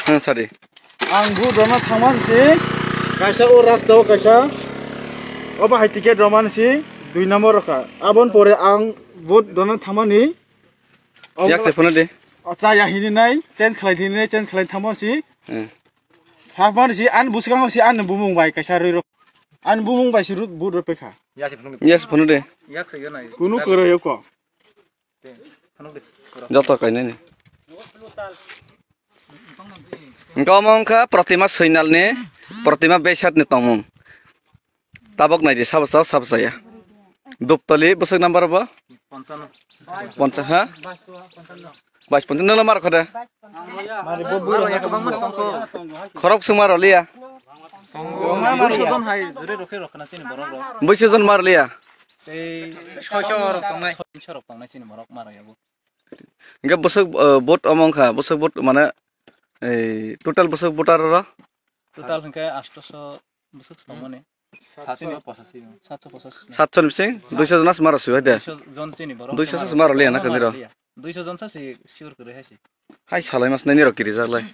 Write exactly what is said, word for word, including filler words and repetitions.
Ang sadi. Ang vote rwna thangmani si kaisa o rasta o kaisa. Obo hai ticket rwmani si dui number rokha. Aboni pore ang vote rwna thangmani. Yak se phone de. Acha ya hini nai change khlai hini nai change khlai thangmani si. Hmm. Thangmani si an bwskango si an bumung bai kaisa rwi rok. An bumung bai si vote rw pekha. Yes phone de. Kunu kwrwi ko. Joto kainani. Engka omo wngkha Protima Soinalni, Protima Besatni tongmung. Tabok naidi, sabo sao, sabo saya. Duptali bwswk number bo? Poncha, ha? Bais poncha, nwngla mar khode? Khorok swng mar liya. Buisu jon mar liya. Tei soiso rok tongnai. Soiso rok tongnai chini borok mara yabo. Hingke bwswk, eh, vote omo wngkha, bwswk vote mane, eh, total bwswk voter oro? Total hingke astoso bwswk tongmani. Satso pochashi. Satso pochashi. Satso ni bising duiso jona se maro sui hai de. Duiso jon chini borok. Duiso se maro liya na kani ro. Duiso jon sa si sure kore hai si. Hai salai mas nai ni ro kiri jak lai.